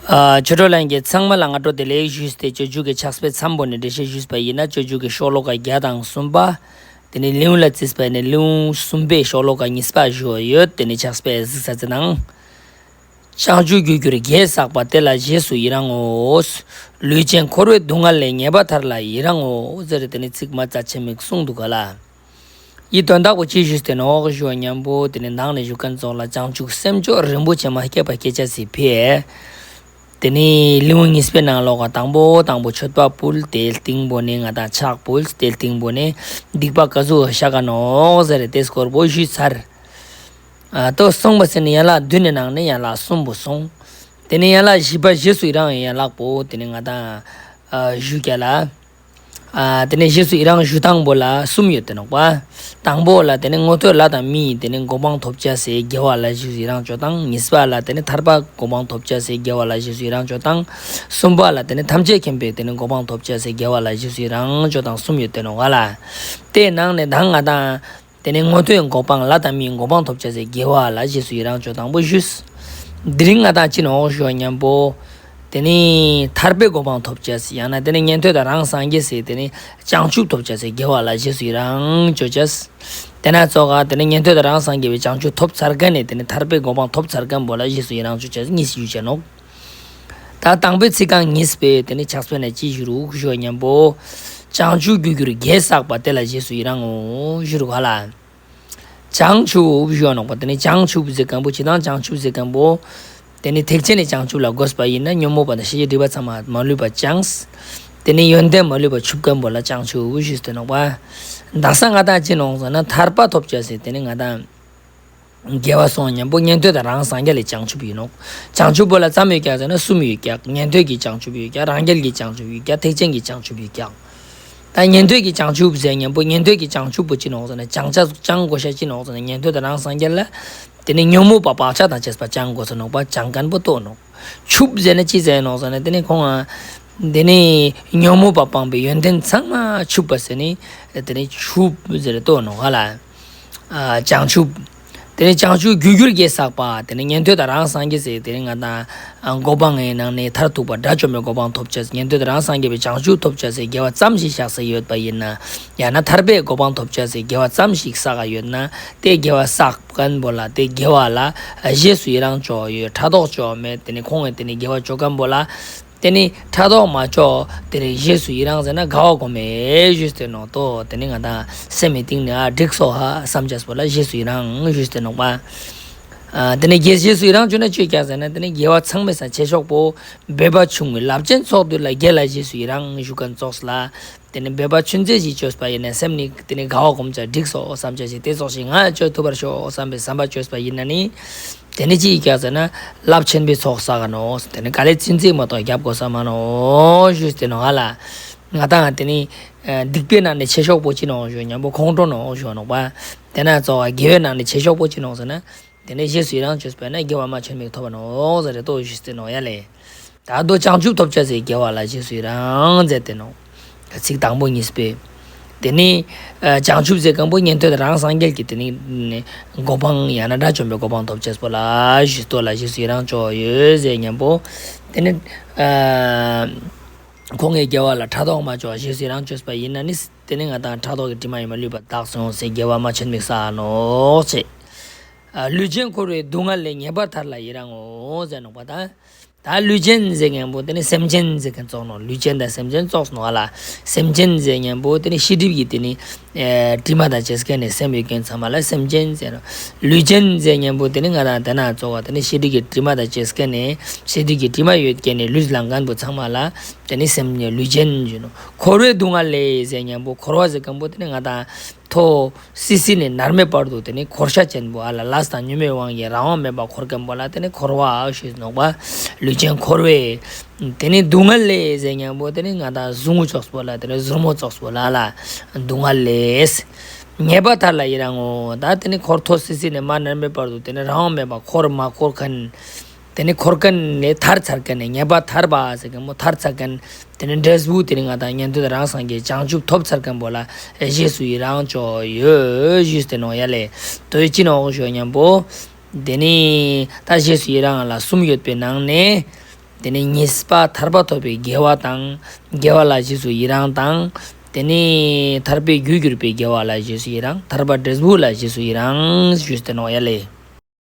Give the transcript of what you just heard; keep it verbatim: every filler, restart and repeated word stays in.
ཨ་ཆོས་གྲོགས་ལྷན་རྒྱས་ཚང་མ་ལ་སྔ་དྲོ་བདེ་ལེགས་ཞུས་ཏེ། སྤྱོད་འཇུག་གི་ཕྱག་དཔེ་མཚམས་པོ་ནེ་འགྲེལ་བཤད་ཞུས་པ་ཡིན་ན། སྤྱོད་འཇུག་གི་ཤོ་ལོ་ཀ་བརྒྱ་དང་གསུམ་པ། དེ་ནེ་ལེའུ་ལ་བརྩིས་པ་ཡིན་ན་ལེའུ་གསུམ་པའི་ཤོ་ལོ་ཀ་གཉིས་པ་ཞུ་ཡོད། དེ་ནེ་ཕྱག་དཔེ་གཟིགས་ས་ཅིག་ནང་། བྱང་ཆུབ་རྒྱུར་གྱུར་དགེ་བསགས་པ། དེ་ལ་རྗེས་སུ་ཡི་རང་ངོ་། ལུས་ཅན་འཁོར་བའི་སྡུག་བསྔལ་ལས། ངེས་པར་ཐར་ལ་ཡི་རང་ངོ་། ཟེར་དེ་ནེ་ཚིག་མ་རྩ་ཆེན་མིག་གསུངས་འདུག་ག་ལེ། འི་དོན་དག་པོ་ཅི་ཞུས་ཏེ་ནོག་ཞུ་བ་ཉམ་པོ། དེ་ནེ་ནང་ནེ་ཞུ་མཁན་ཙོགས་ལ་བྱང་ཆུབ་སེམས་མཆོག་རིན་པོ་ཆེ་མ་སྐྱེས་པ་སྐྱེ་ཅེས་སི་ཕིའ། དེ་ནེ་ལེའུ་གཉིས་པའི་ནང་ལོགས་ཀ་དང་པོ་དང་པོ་མཆོད་པ་ཕུལ། དེའི་སྟིང་པོ་ནེ་ང་དང་ཕྱག་ཕུལ། དེའི་སྟིང་པོ་ནེ་སྡིག་པ་ག་ཟུག་བཤགས་ཀ་ནོག་ཟེར་དེ་སྐོར་པོ་ཞུས་ཚར། ཨ་ཏོ་སོང་པ་ཟེར་ནེ་ཡན་ལག་བདུན་ནི་ནང་ནེ་ཡན་ལག་གསུམ་པོ་སོང་། དེ་ནེ་ཡན་ལག་བཞི་པ་རྗེས་སུ་ཡི་རང་ཡན་ལག་པོ་དེ་ནེ་ང་དང་ཨ་ཞུ་རྒྱུ་ལ། ཨ་དེ་ནེ་རྗེས་སུ་ཡི་རང་ཞུ་སྟངས་པོ་ལ་གསུམ་ཡོད་དེ་ནོག་པ། དང་པོ་ལ་དེ་ནེ་མངོན་མཐོའི་ལྷ་དང་མིའི་དེ་ནེ་གོ་འཕང་ཐོབ་ཅེས་སི་དགེ་བ་ལ་རྗེས་སུ་ཡི་རང་ཅོ་སྟངས། གཉིས་པ་ལ་དེ་ནེ་ཐར་པ་གོ་འཕང་ཐོབ་ཅེས་སི་དགེ་བ་ལ་རྗེས་སུ་ཡི་རང་ཅོ་སྟངས། གསུམ་པ་ལ་དེ་ནེ་ཐམས་ཅད་མཁྱེན་པའི་དེ་ནེ་གོ་འཕང་ཐོབ་ཅེས་སི་དགེ་བ་ལ་རྗེས་སུ་ཡི་རང་ཅོ་སྟངས་གསུམ་ཡོད་དེ་ནོག་ག་ལེ། དེའི་ནང་ནེ་ད་ང་དང་དེ་ནེ་མངོན་མཐོའི་གོ་འཕང་ལྷ་དང་མིའི་གོ་འཕང་ཐོབ་ཅེས་སི་དགེ་བ་ལ་རྗེས་སུ་ཡི་རང་ཅོ་སྟངས་པོ་ཞུས། དེ་རིང་ང་དང་ཅི་ནོག་ཞུ་བ་ཉམ་པོ། དེ་ནེ་ཐར་པའི་གོ་འཕང་ཐོབ་ཅེས་ཡང་ན་དེ་ནེ་ཉན་ཐོས་དང་རང་སངས་རྒྱས་སི་དེ་ནེ་བྱང་ཆུབ་ཐོབ་ཅེས་སི་དགེ་བ་ལ་རྗེས་སུ་ཡི་རང་ཅོ་ཅེས། དེ་ནེ་ཙོགས་ཀ་དེ་ནེ་ཉན་ཐོས་དང་རང་སངས་རྒྱས་པའི་བྱང་ཆུབ་ཐོབ་ཚར་མཁན་ནི་དེ་ནེ་ཐར་པའི་གོ་འཕང་ཐོབ་ཚར་མཁན་པོ་ལ་རྗེས་སུ་ཡི་རང་ཅོ་ཅེས་གཉིས་ཞུ་ཅེས་ནོག། ད་དང་པོའི་ཚིག་རྐང་གཉིས་པའི་དེ་ནེ་ཕྱག་དཔེ་ནེ་ཅི་ཞུ་རུག་ཞུ་བ་ཉམ་པོ། བྱང་ཆུབ་རྒྱུར་གྱུར་དགེ་བསགས་པ། དེ་ལ་རྗེས་སུ་ཡི་རང་ངོ་ཞུ་རུག་ག་ལེ། བྱང་ཆུབ་ཞུ་བ་ནོག་པ། དེ་ནེ་བྱང་ཆུབ་ཟེར་མཁན་པོ་ཅི་དང་བྱང་ཆུབ་ཟེར་མཁན་པོ། དེ་ནེ་ཐེག་ཆེན་ནི་བྱང་ཆུབ་ལ་གོ་བ་ཡིན་ན་ཉོན་མོངས་པ་དང་ཤེས་བྱའི་སྒྲིབ་པ་ཚང་མ་མ་ལུས་པ་བྱང་། དེ་ནེ་ཡོན་ཏན་མ་ལུས་པ་ཆུབ་མཁན་པོ་ལ་བྱང་ཆུབ་ཞུས་ཏེ་ནོག་པ། དག་ས་ང་དང་ཅི་ནོག་ཟེར་ན་ཐར་པ་ཐོབ་ཅེས་སི་དེ་ནེ་ང་དང་དགེ་བ་སོང་ཉམ་པོ་ཉན་ཐོས་དང་རང་སངས་རྒྱས་ལ་བྱང་ཆུབ་ཡིན་ནོག། བྱང་ཆུབ་པོ་ལ་ཙམ་ཡོད་ཀྱག་ཟེར་ན་གསུམ་ཡོད་ཀྱག། ཉན་ཐོས་ཀྱི་བྱང་ཆུབ་ཡོད་ཀྱག། རང་རྒྱལ་གྱི་བྱང་ཆུབ་ཡོད་ཀྱག། ཐེག་ཆེན་གྱི་བྱང་ཆུབ་ཡོད་ཀྱག། ད་ཉན་ཐོས་ཀྱི་བྱང་ཆུབ་ཟེར་ཉམ་པོ་ཉན་ཐོས་ཀྱི་བྱང་ཆུབ་པོ་ཅི་ནོག་ཟེར་ན་བྱང་ཆ་བྱང་དགོས་ཤེས་ཅི་ནོག་ཟེར་ན་ཉན་ཐོས་དང་རང་སངས་རྒྱས་ལ་དེ་ནེ་ཉོན་མོངས་པ་བག་ཆགས་དང་བཅས་པ་བྱང་དགོས་ས་ནོག་པ། བྱང་མཁན་པོ་ཏོ་ནོག། ཆུབ་ཟེར་ན་ཅི་ཟེར་ནོག་ཟེར་ན་དེ་ནེ་ཁོང་ང་དེ་ནེ་ཉོན་མོངས་པ་སྤངས་པའི་ཡོན་ཏན་ཚང་མ་ཆུབ་པ་ཟེར་ནེ་དེ་ནེ་ཆུབ་ཟེར་ཏོ་ནོག་ག་ལེ། ཨ་བྱང་ཆུབ། དེ་ནེ་བྱང་ཆུབ་རྒྱུར་གྱུར་དགེ་བསགས་པ། དེ་ནེ་ཉན་ཐོས་དང་རང་སངས་རྒྱས་སི་དེ་ནེ་ང་དང་གོ་འཕང་ངི་ནང་ནེ་མཐར་ཐུག་པ་དགྲ་བཅོམ་པའི་གོ་འཕང་ཐོབ་ཅེས་ཉན་ཐོས་དང་རང་སངས་རྒྱས་པའི་བྱང་ཆུབ་ཐོབ་ཅེས་སི་དགེ་བ་ཙམ་ཞིག་བསགས་ས་ཡོད་པ་ཡིན་ན། ཡང་ན་ཐར་པའི་གོ་འཕང་ཐོབ་ཅེས་སི་དགེ་བ་ཙམ་ཞིག་བསགས་ཡོད་ན། དེ་དགེ་བ་བསགས་མཁན་པོ་ལ་དེ་དགེ་བ་ལ་རྗེས་སུ་ཡི་རང་ཅོ་ཡོད། ཕྲག་དོག་ཅོ་མེད། དེ་ནེ་ཁོང་ངི་དེ་ནེ་དགེ་བ་ཅོ་མཁན་པོ་ལ་དེ་ནེ་ཕྲག་དོག་མ་ཅོ། དེ་ནེ་རྗེས་སུ་ཡི་རང་ཟེར་ན་དགའ་བ་སྒོམ་མེད་ཞུས་ཏེ་ནོག་ཏོ། དེ་ནེ་ང་དང་སེམས་མི་གཏིང་ནེ་ཨ་འགྲིག་སོ་ཧ་བསམ་ཅེས་པོ་ལ་རྗེས་སུ་ཡི་རང་ཞུས་ཏེ་ནོག་པ། ཨ་དེ་ནེ་དགེ་རྗེས་སུ་ཡི་རང་ཅོ་ན་ཅི་ཡོད་ཀྱག་ཟེར་ན་དེ་ནེ་དགེ་བ་ཚང་མའི་ས་ཆེ་ཤོས་པོ་འབད་པ་ཆུང་ངུས་རླབས་ཆེན་ཚོགས་འདུས་ལ། དགེ་ལ་རྗེས་སུ་ཡི་རང་ཞུ་མཁན་ཙོགས་ལ། དེ་ནེ་འབད་པ་ཆུང་ཙེ་ཞིག་ཅོས་པ་ཡིན་ན་སེམས་ནི་དེ་ནེ་དགའ་བ་སྒོམ་ཅེས་འགྲིག་སོ་བསམ་ཅེས་ཞིག་དེ་ཙོགས་ཤིག་ང་ཅོ་ཐུབ་པར་ཤོག་བསམ་པའི་བསམ་པ་ཅོས་པ་ཡིན་ན་ནི། དེ་ནེ་ཅི་ཡོད་ཀྱག་ཟེར་ན་རླབས་ཆེན་པོའི་ཚོགས་བསགས་ཀ་ནོག། དེ་ནེ་དཀའ་ལས་ཚུན་ཚོད་མ་གཏོགས་རྒྱབ་དགོས་ས་མ་ནོག་ཞུས་ཏེ་ནོག་ཧ་ལེ། ང་དང་དེ་ནེ་སྡིག་པའི་ནང་ནེ་ཆེ་ཤོས་པོ་ཅི་ནོག་ཞུ་ཉམ་པོ་ཁོང་ཁྲོ་ནོག་ཞུ་ནོག་པ། དེ་ནེ་ཙོགས་དགེ་བའི་ནང་ནེ་ཆེ་ཤོས་པོ་ཅི་ནོག་ཟེར་ན། དེ་ནེ་རྗེས་སུ་ཡི་རང་ཅོས་པ་ན་དགེ་བ་མ་ཆེན་མོ་ཐོབ་པ་ནོག་ཟེར་ཏོ་ཞུས་ཏེ་ནོག་ཡ་ལེ། ད་དོ་བྱང་ཆུབ་ཐོབ་ཅེས་སི་དགེ་བ་ལ་རྗེས་སུ་ཡི་རང་ཟེར་ཏེ་ནོག། ཚིག་དང་པོ་གཉིས་པོ། དེ་ནེ་ཨ་བྱང་ཆུབ་ཟེར་མཁན་པོ་ཉན་ཐོས་དང་རང་སངས་རྒྱས་ཀྱི་དེ་ནེ་གོ་འཕང་ཡང་ན་དགྲ་བཅོམ་པའི་གོ་འཕང་ཐོབ་ཅེས་པོ་ལ་ཞུས་ཏོ་ལ་རྗེས་སུ་ཡི་རང་ཅོ་ཡོད་ཟེར་ཉམ་པོ། དེ་ནེ་ཨ་ཁོང་ངི་དགེ་བ་ལ་ཕྲག་དོག་མ་ཅོ་རྗེས་སུ་ཡི་རང་ཅོས་པ་ཡིན་ན་ནི་དེ་ནེ་ང་དང་ཕྲག་དོག་གི་དྲི་མ་ཡིན་མ་ལུས་པ་དག་སོང་ཟེར་དགེ་བ་མ་ཆེན་མོ་བསགས་ནོག་ཅེས། ཨ་ལུས་ཅན་འཁོར་བའི་སྡུག་བསྔལ་ལས། ངེས་པར་ཐར་ལ་ཡི་རང་ངོ་ཟེར་ནོག་པ་ད། ད་ལུས་ཅན་ཟེར་མཁན་པོ་དེ་ནེ་སེམས་ཅན་ཟེར་མཁན་ཙོགས་ནོག། ལུས་ཅན་དང་སེམས་ཅན་ཙོགས་ནོག་ཧ་ལེ། སེམས་ཅན་ཟེར་མཁན་པོ་དེ་ནེ་ཤེས་སྒྲིབ་ཀྱི་དེ་ནེ་ཨེ་དྲི་མ་དང་བཅས་མཁན་ནི་སེམས་ཡོད་མཁན་ཚང་མ་ལ་སེམས་ཅན་ཟེར་ནོག། ལུས་ཅན་ཟེར་མཁན་པོ་དེ་ནེ་ང་དང་དེ་ནེ་ཙོགས་པ་དེ་ནེ་ཤེས་སྒྲིབ་ཀྱི་དྲི་མ་དང་བཅས་མཁན་ནི་ཤེས་སྒྲིབ་ཀྱི་དྲི་མ་ཡོད་མཁན་ནི་ལུས་ལ་མཁན་པོ་ཚང་མ་ལ་དེ་ནེ་སེམས་ལུས་ཅན་ཟེར་ནོག། འཁོར་བའི་སྡུག་བསྔལ་ལས་ཟེར་མཁན་པོ་འཁོར་བ་ཟེར་མཁན་པོ་དེ་ནེ་ང་དང་ཐོ་སི་སི་ནེ་མནར་མེད་བར་དུ་དེ་ནེ་འཁོར་ཤ་ཅན་པོ་ཨ་ལ་ལས་དང་ཉོན་མོངས་དབང་གིས་རང་དབང་མེད་པར་འཁོར་མཁན་པོ་ལ་དེ་ནེ་འཁོར་བ་ཞུས་ནོག་པ། ལུས་ཅན་འཁོར་བའི་དེ་ནེ་སྡུག་བསྔལ་ལས་ཟེར་མཁན་པོ་དེ་ནེ་ང་དང་ཟུག་རྔུ་ཙོགས་པོ་ལ་དེ་ནེ་ཟུར་མོ་ཙོགས་པོ་ལ་ལ་སྡུག་བསྔལ་ལས། ངེས་པར་ཐར་ལ་ཡི་རང་ངོ་། ད་དེ་ནེ་འཁོར་ཐོ་སི་སི་ནེ་མནར་མེད་བར་དུ་དེ་ནེ་རང་དབང་མེད་པར་འཁོར་མ་འཁོར་མཁན། དེ་ནེ་འཁོར་མཁན་ནི་ཐར་ཚར་མཁན་ནི་ངེས་པར་ཐར་པ་ཟེར་མཁན་པོ་ཐར་ཚར་མཁན། དེ་ནེ་འབྲས་བུ་དེ་ནེ་ང་དང་ཉན་ཐོས་རང་སངས་རྒྱས་བྱང་ཆུབ་ཐོབ་ཚར་མཁན་པོ་ལ་རྗེས་སུ་ཡི་རང་ཅོ་ཡོད་ཞུས་ཏེ་ནོག་ཡ་ལེ། དོ་ཡི་ཅི་ནོག་ཞུ་ཉམ་པོ། དེ་ནེ་ད་རྗེས་སུ་ཡི་རང་ལ་གསུམ་ཡོད་པའི་ནང་ནེ། དེ་ནས་གཉིས་པ་ཐར་པ་ཐོབ་པའི་དགེ་བ་དང་། དགེ་བ་ལ་རྗེས་སུ་ཡི་རང་དང་། དེ་ནས་ཐར་པའི་རྒྱུར་གྱུར་པའི་དགེ་བ་ལ་རྗེས་སུ་ཡི་རང་། ཐར་པ་འབྲས་བུ་ལ་རྗེས་སུ་ཡི་རང་ཞུས་ཏེ་ནོག་ཡ་ལེ།